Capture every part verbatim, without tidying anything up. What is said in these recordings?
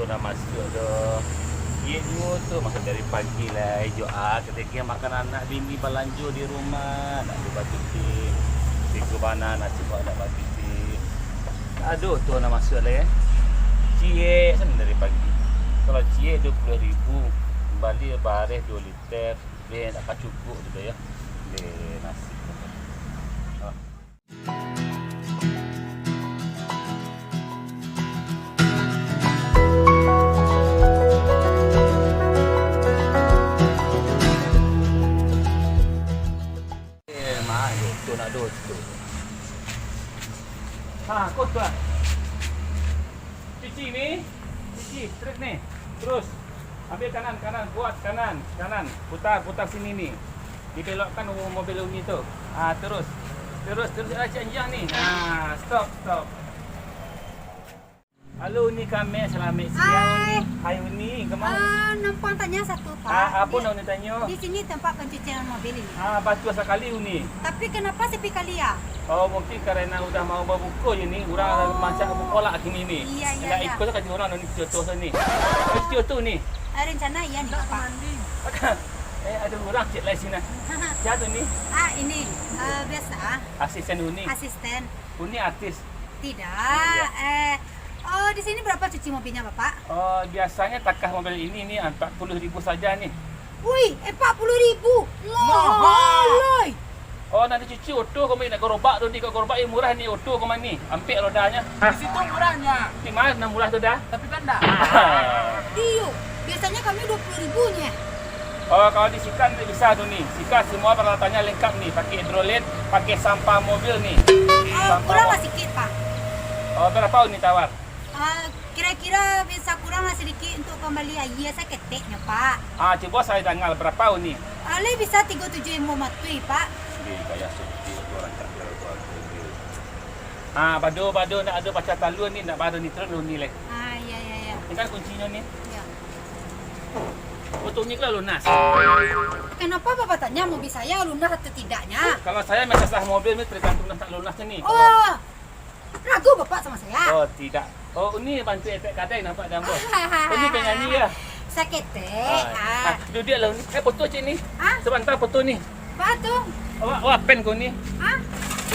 Lah masuak tu. Ciek juo tu masuak dari pagi lai, jo a, katiko makan anak bini balanjo di rumah, nak bali batu kik. Beko bana nasib awak nak batu kik. Aduh, tu nak masuak lai, eh. Ciek sajo dari pagi. Kalau ciek duo puluah ribu, bali bareh duo liter, leh tak cukuik tu doh, yo. Leh nasib. Ah. Eh, mak, yo, tu nak doh tu. Ha, kau tu ah. Cuci ni, cuci, terus ni. Terus. Ambil kanan, kanan, kuat, kanan, kanan. Putar, putar sini ni. Dibelokkan mobil Uni tu. Ah, terus. Terus, terus, ah, janjang ni. Ah, stop, stop. Halo, Uni Kameh, selamat siang, Uni. Hai. Hai, Uni, kemana? Ah, numpang tanya satu, Pak. Ah, apa nak Uni tanyo? Di sini tempat pencucian mobil ini. Ah, batua sakali, Uni. Tapi kenapa sepi kali ya? Oh, mungkin karena udah mau babuko je ni, urang Oh. mancak buko lah kini ni. Iya, iya, Nak iya. ikut saja urang ni, cucu tu ni. Eh, cucu tu ni. Ah, rencana iya ni, Pak. Eh, ada urang cek lai sini. Siapa tu ni? Ah, ini, eh, biasa. Asisten Uni. Asisten. Uni artis. Tidak. Iya. Eh, oh, di sini berapa cuci mobilnya, Bapak? Oh, biasanya takah mobil ini ni empat puluh ribu saja ni. Wih, empat puluh ribu. Mahal. Mahal, oi. Oh, nak dicuci oto kami nak gerobak tu, di gerobak yang murah ni oto kami ni. Ampek rodanya. Di situ murahnya. Di mana murah tu dah? Tapi bandar. Iyo, biasanya kami dua puluh ribu nya. Oh, kalau di Sikan bisa tu ni. Sikan semua peralatannya lengkap ni. Pakai hidrolit, pakai sampah mobil ni. Ah, Sampah kurang mo- lah sikit, Pak. Oh, berapa ni tawar? Ah, kira-kira bisa kurang lah sedikit untuk pambali aia saketeknyo, Pak. Ah, cubo saya dangal, berapa ni? Ah, lai bisa tigo tujuah limo matuih, Pak. Di gaya suci, orang cakap tu. Ah, bado, bado, nak ado pacah talua ni, nak bado ni, turun dulu ni, leh. Ah, iya, iya, iya. Ini kan kuncinyo ni. Iya. Oto ni kalau lunas. Kenapa Bapak tanya mobil saya lunas atau tidaknya? Kalau saya masalah mobil ni tergantung lunas tak lunasnya ni. Oh, ragu Bapak sama saya? Oh, tidak. Oh, ini bantu efek kadai nampak dah, Ambo. Oh, ini penyanyi ya? Saketek. Ah, ah. Ah, duduklah ni. Eh, foto cik ni. Ah? Sebentar foto ni. Apa tu? Awak, awak pen ko ni. Ah?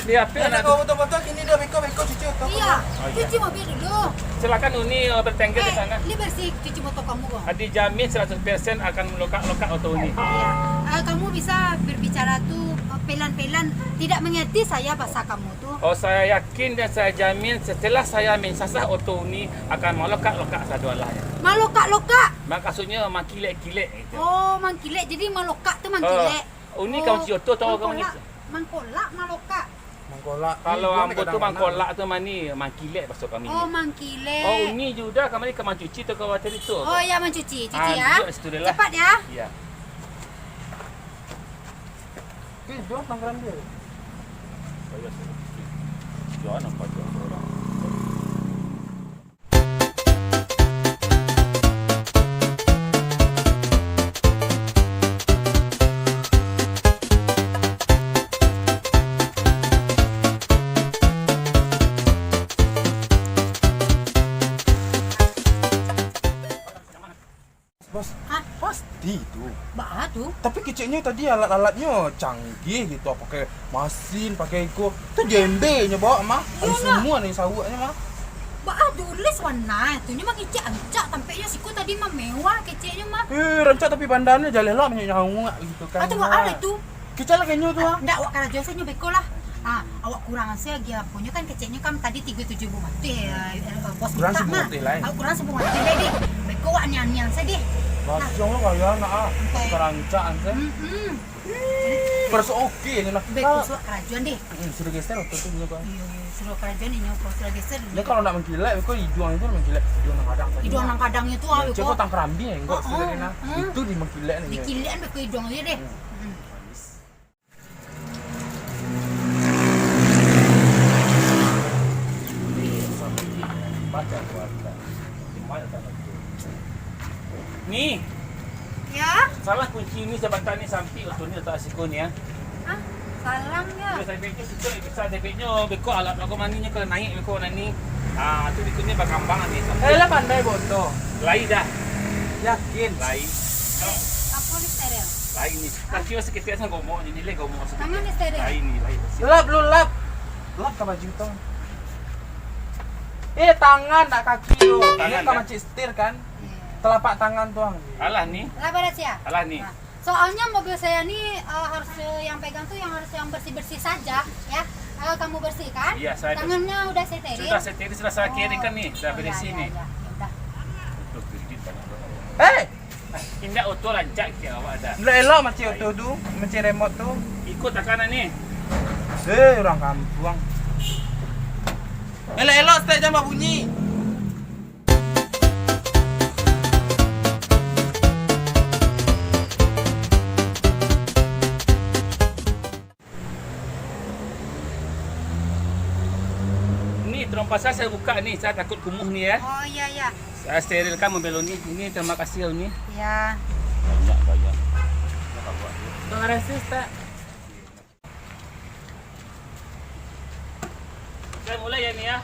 Di H P Eh, ada nak tu. Kau foto-foto kini dah beko-beko cuci oto. Iya, Oh, iya. cuci mobil dulu. Silakan Uni, eh, bertengger di Eh, sana. Ini bersih cuci motor kamu kok. Ah, dijamin seratus persen akan melokak-lokak oto Uni. Iya. Eh, kamu bisa berbicara tu eh, pelan-pelan, tidak mengerti saya bahasa kamu tu. Oh, saya yakin dan saya jamin setelah saya mensasah oto Uni akan melokak-lokak sadoalahnya. Melokak-lokak? Maksudnya mangkilek-kilek gitu. Oh, mangkilek. Jadi melokak tu mangkilek. Oh. Uni Oh, kawan si Oto tahu kawan mangkolak, si mangkolak, malokak. Mangkolak. Kalau Ih, ambo tu kadang-kadang. Mangkolak tu mani, mangkilek baso kami. Oh, mangkilek. Oh, Uni juo dah, kami ka mancuci tu ka water itu. Oh, ya, mancuci. Cuci Ah, ya. Duduk situ dulu lah. Cepat ya. Iya. Ih, jauh tanggalan dia. Oh, iya, sih. Jauh nampak jauh orang. Bos, Hah? Pasti tu. Baa tu? Tapi keceknyo tadi alat-alatnyo canggih gitu, pakai masin, pakai iko. Tu jembenyo bawa mah. Ado Iyolah. Semua ni sawaknyo mah. Baa tu les warna tu nyo mangecek rancak tampeknyo siko tadi mah mewah keceknyo mah. Eh, rancak tapi pandanyo jaleh lah banyak nyawak gitu kan. Ado baa lah tu? Kecek lah kanyo tu, ah. Ndak, awak karajo sajo beko lah. Ah, awak kurang se agiah aponyo kan keceknyo kan tadi tigo tujuh buah mati, eh, eh, bos Kurang minta sabuah mah. Mati lai. Awak kurang sabuah mati lai deh. Beko awak nian-nian sajo deh. Nah. Masih Allah kaya anak, ah. Sampai. Karancak se. Mm-mm. Perso oke je lah. Beko suak karajuan deh. Mm, sudah geser oto tu dulu, Bang. Iyo, iyo, sudah karajuan inyo, sudah geser dulu. Dia kalau nak mengkilek, beko iduang itu mengkilek iduang nan kadang tadi. Iduang lah. Nan kadang itu, ah, beko. Ceko tang kerambing, enggak Oh, sebenarnya, oh. Nah. Hmm. Itu di mengkilek nih, ya. Dikilek beko iduang aja deh. Hmm. Hmm. Ni. Ya? Salah kunci ni sabanta ni sampik oto ni letak siko ni, ya. Hah? Salamnyo. Yo, sabiknyo situ bisa, sabiknyo beko alat beko maninyo kalau naik beko nani. Ah, tu beko ni bakambang ni. Eh, lah pandai boto. Lai dah. Yakin? Lai. Eh, apa ni steril? Lai ni. Kaki masih kecil sama gomok ni, nilai gomok masih Tangan kecil. Ni steril. Lai ni, lai. Lap lu, lap. Lap ka baju tu. Eh, tangan, nak kaki tu. Tangan, Ini ka dah. Macik setir kan? Iya. Telapak tangan tu, ang. Alah ni. Lah, pada siap? Alah ni. Nah. Soalnya mobil saya ni, eh, harus yang pegang tuh yang harus yang bersih-bersih saja, ya. Kalau kamu bersihkan, Iya, saya bersih. Tangannya udah steril. Sudah steril, sudah saya Oh. Kirimkan nih, sudah Oh, berisi ya, ya, nih. Ya, ya udah. Untuk kredit banyak banget. Hei! Indak oto rancak kira awak ada. Elok-elok macam oto tu, macam remote tu. Ikut takanan ni. Eh, orang kampuang. Elok-elok stek jan babunyi. Ni, terumpa saya, saya buka ni, saya takut kumuh ni, ya. Oh, iya, iya. Saya sterilkan mobil Uni. Ini terima kasih, Uni. Iya. Banyak, banyak. Terima kasih, Ustaz. Saya mulai ya, Ni, ya.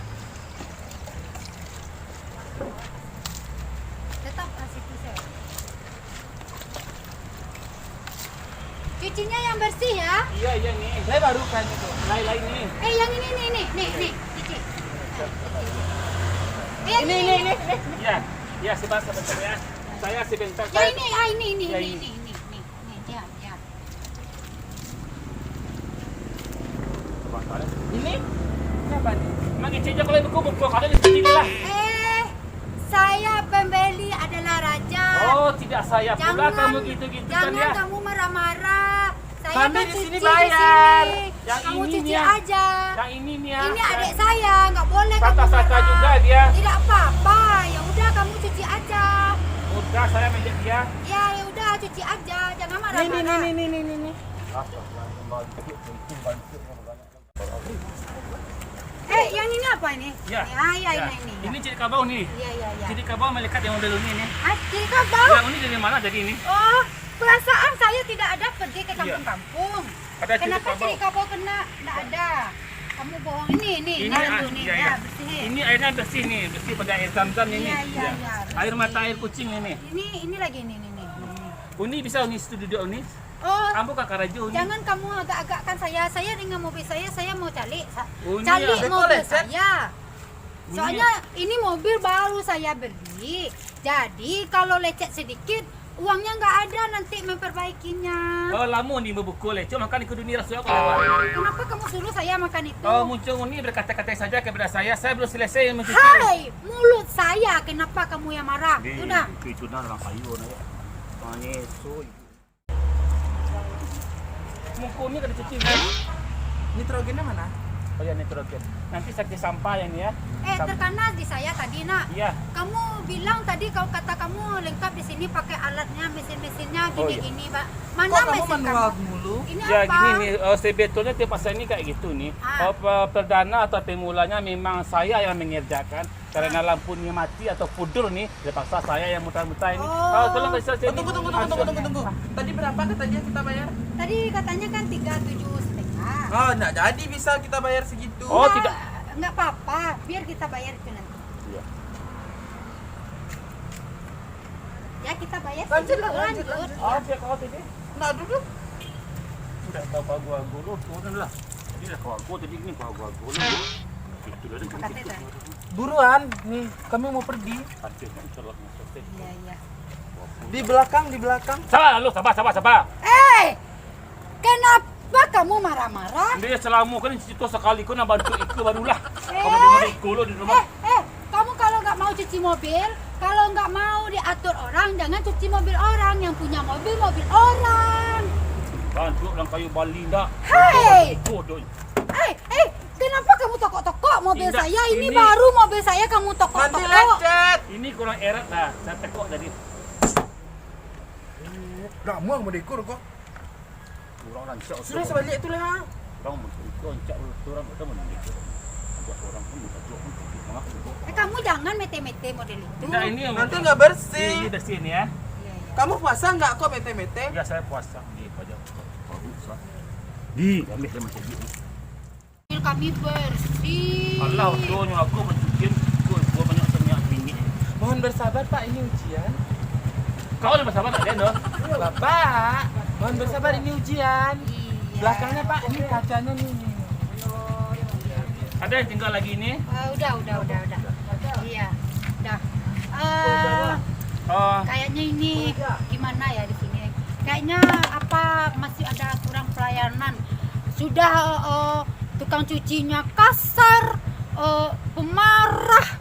Tetap kasih pisau. Cucinya yang bersih, ya. Iya, iya, Ni. Saya baru kan itu. Lain-lain, Ni. Eh, yang ini, ini, ini. Nih, nih, cuci. Eh, yang Ini, ini, ini, ini. Ini, ini. Iya. Iya, sebentar, sebentar, ya. Saya sebentar, Yang saya ini, ah, ini, ini, Ya, ini, ini. ini, ini, ini, ini. Diam, diam. Ini? Ini apa ni? Mangecek je kalau buku, buku. Kalau di sini lah. Eh, saya pembeli adalah raja. Oh, tidak saya pula Jangan, kamu gitu-gitukan jangan ya. kamu marah-marah. Saya Kami kan di sini cuci di bayar. sini. Yang Kamu ini cuci ni, ah. aja. Yang ini ni, ah. Ini adik saya, nggak boleh kamu Sata-sata marah. juga dia. Tidak apa-apa. Ya udah, kamu cuci aja. Udah, saya mejek dia. Ya, ya udah, cuci aja. Jangan Ni, ni, ni, marah-marah. ni, ni, ni, ni, ni. Eh, yang ini apa ini? Ya. Ya, ya, Ya. ini, ini. Ini ciri kabau ni. Ya, ya, ya. Ciri kabau melekat yang udah ni, ni. Ah, ciri kabau? Yang ini dari mana tadi ni? Oh, perasaan saya tidak ada pergi ke Iya. kampung-kampung. Ada ciri Kenapa kabau. ciri kabau kena? Nggak ada. Kamu bohong. Ini, ini, ini Ini, ah, dulu ni. iya, Ya, iya. bersih. Ini airnya bersih ni, bersih pada air zam-zam ni, Iya, ni. iya, Iya. iya, Air bersih. mata, air kucing ni, ni. Ini, ini lagi ni, ni, ni, ni. Uni bisa Uni situ duduk Uni. Oh, Ambo ka karajo Uni. jangan kamu agak-agakkan saya. Saya dengan mobil saya, saya mau calik. Sa-, Uni calik ya. mobil Betul, Cep. saya. Uni Soalnya ya. ini mobil baru saya beli. Jadi kalau lecet sedikit, uangnya nggak ada nanti memperbaikinya. Oh, lamo ni babuko lecet, makan ikut dunia rasuah apa? Kenapa kamu suruh saya makan itu? Oh, muncung Uni berkata-kata saja kepada saya. Saya belum selesai mencuci. Hai, mulut saya, kenapa kamu yang marah? Ni, Sudah. itu, itu nah orang kayu, nah, ya. Ah, ni, so, Muko ni kada cuci, ni. Nitrogennya mana? Oh ya, nitrogen. Nanti saya kasih sampah yang ni, ya. Eh, Sam- terkena di saya tadi, nak. Iya. Kamu bilang tadi, kalau kata kamu lengkap di sini pakai alatnya, mesin-mesinnya, Oh, iya. gini-gini, Pak. Mana Kok kamu mesin manual kamu? mulu? Ini Ya, apa? gini ni, eh, sebetulnya tiap pasal ni kayak gitu ni. Ah. Eh, pe-, perdana atau pemulanya memang saya yang mengerjakan. Karena lampu ni mati atau pudul ni, terpaksa saya yang mutar-mutar ini. Oh. Ah, tolong kasih saya Tunggu, sini. tunggu, tunggu, tunggu, tunggu, tunggu. Tadi berapa kata dia kita bayar? Tadi katanya kan tiga tujuh setengah. Ah, nggak jadi bisa kita bayar segitu. Oh, Nggak, tidak. nggak apa-apa, biar kita bayar itu nanti. Iya. Ya, kita bayar Lanjut segitu, lah, lanjut, lanjut. lanjut. Ah, siap, kau tadi. Nggak dulu. Nggak tahu pagu-agu lu, turun lah. Tadi lah kau aku, tadi ni kau aku-aku lu. Itu dah. Buruan, nih, kami mau pergi. Iya, iya. Di belakang, di belakang. Sabar lu, sabar, sabar, sabar. Eh, kenapa kamu marah-marah? Dia selama kan cerita sekali kau nak bantu ikut barulah. Eh. Kau boleh ikut lu di rumah. Eh, eh, kamu kalau nggak mau cuci mobil, kalau nggak mau diatur orang, jangan cuci mobil orang. Yang punya mobil, mobil orang. Bantu orang kayu Bali ndak? Hei! Ikut doi. Eh, eh, kenapa kamu tokok-tokok mobil Indah, saya? Ini ini baru mobil saya kamu Nanti tokok-tokok. lecet. Ini kurang erat lah. Saya tekuk tadi. Dah muang mendekor kau. Kurang rancak Sudah tu. sebalik tu lah. Orang mendekor, rancak tu orang, orang mendekor. Buat orang pun mendekor pun, mengapa mendekor? Eh, kamu jangan mete-mete model itu. Tidak, ini yang Nanti nggak bersih. Ini bersih ni, ya. Iya, iya. Kamu puasa nggak kok mete-mete? Ya, saya puasa. Ini pajak. Baru sah. Di, ambil dah macam ni. Mobil kami bersih. Alah, otonyo aku bacucian, ikut gua banyak sangat minyak. Mohon bersabar, Pak, ini ujian. Kau lah bersabar, tak ada, no? Bapak, mohon bersabar, ini ujian. Iya. Belakangnya, Pak, ini kacanya nih. Ada yang tinggal lagi ni? Eh, udah, udah, udah, udah. Iya, udah. Eh, Oh. Kayaknya ini gimana ya di sini? Kayaknya apa, masih ada kurang pelayanan. Sudah, eh, eh, tukang cucinya kasar, eh, pemarah.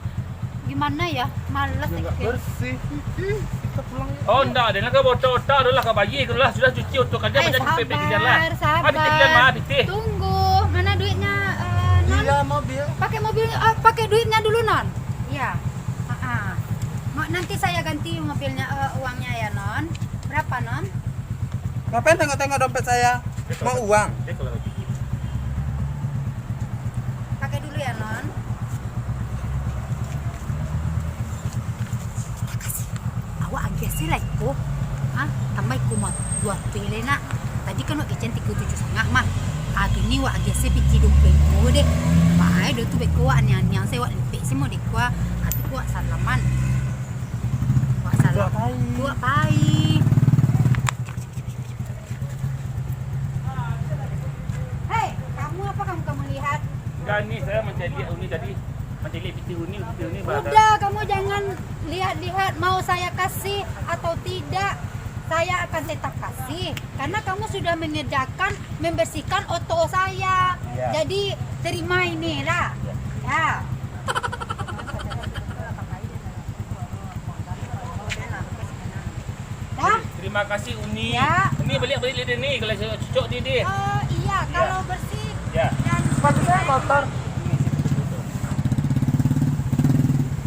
Gimana ya? Males. Ya, nggak bersih. Ih, kita pulang ya. Oh, ndak, dengan kau botak-botak tu lah, kau bayar tu lah. Sudah cuci oto kalian, Eh, macam cuci sabar, sabar. Habis kalian mah, habis. Tunggu, mana duitnya, eh, Non? Iya, mobil. Pakai mobil, eh, pakai duitnya dulu, Non. Iya. Ha-ha. Mo-, nanti saya ganti mobilnya, eh, uangnya ya, Non. Berapa, Non? Ngapain tengok-tengok dompet saya? Mau uang? Pakai dulu ya, Non. Makasih. Awak agiah se lah iko. Ha? Tambah iko mah, duo ratuih lai nak. Tadi kan wak kecekan tigo tujuah satangah mah. Ah, kini wak agiah se pitih duo puluah ribu deh. Bae do tu beko wak aniang-aniang se wak lipek se mode ko. Ah, tu ko wak salaman. Wak salam. Wak pai. Tu wak pai. Hei, kamu apa kamu, kamu lihat? Enggak, ni saya mencari Uni tadi. Mencari pitih Uni, pitih Uni, Bang. Udah, kamu jangan lihat-lihat mau saya kasih atau tidak. Saya akan tetap kasih. Karena kamu sudah mengerjakan, membersihkan oto saya. Iya. Jadi, terima inilah. Iya. Ya. Dah? Terima kasih, Uni. Ya. Uni baliak, baliak deh, ni, kalau cocok dia, deh. Oh, iya, ya. Kalau bersih. Ya. Dan sepatu saya kotor.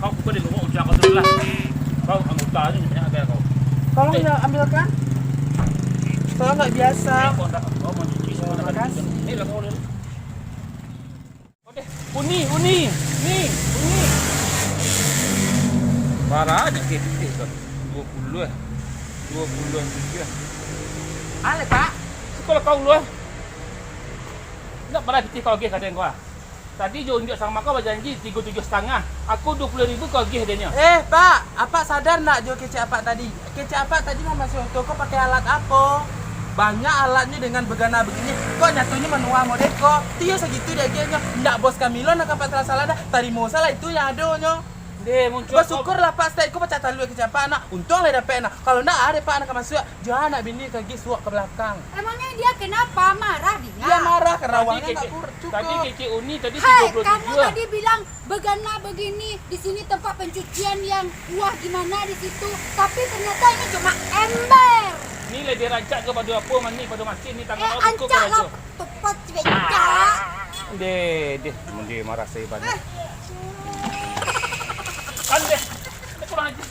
Kau buka di rumah ujang kau tu lah. Kau anggota ni banyak gaya kau. Tolong ya, ambilkan. Soalnya nggak biasa. Ni kau ndak, kau mau cuci semua. Terima kasih. Ni lah kau ni. Odeh, Uni, Uni, Uni, Uni. Bara aja pitih tu. Duo puluah, duo puluah tujuah. Ale, Pak. Sekolah kau lu, ah. Ndak bara pitih kau agiah ka den kau, ah. Tadi jo unjuak sama kau bajanji tigo tujuah satangah. Aku duo puluah ribu kau agiah dek nyo. Eh, Pak, Apak sadar ndak jo kecek Apak tadi? Kecek Apak tadi mambarasiah oto ko pakai alat apo? Banyak alatnyo dengan bagana bagini. Kok nyatonyo manual model ko? Tiyo sagitu diagiahnyo. Ndak bos kami lo nan ka Apak salah-salah dah. Tarimo salah itu yang adonyo. Deh, muncul. Basyukurlah, Pak, stek ko pacah talua kecek Apak nak. Untuang lah dapek nak. Kalau ndak ado Pak nak ka masuak, jo anak bini ka agiah suok ka balakang. Emangnya dia kenapa? Marah dia? Iya, marah, karawangnyo ndak kur-, cukup. Tadi kecek Uni tadi tigo puluah tujuah. Hei, kamu tadi bilang Bagana bagini, di sini tempat pencucian yang wah gimana di situ, tapi ternyata ini cuma ember. Ni lah dia rancak ke pado apo, mani pado masin ni, tangan awak cukup karajo. Eh, rancak lah, tepat cebecak. Deh, deh, mun dia marah saya banyak. Eh. Kan deh, dia kurang ajar.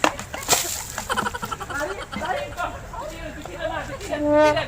Lari, lari. Cuci dah, cuci dah, cuci dah.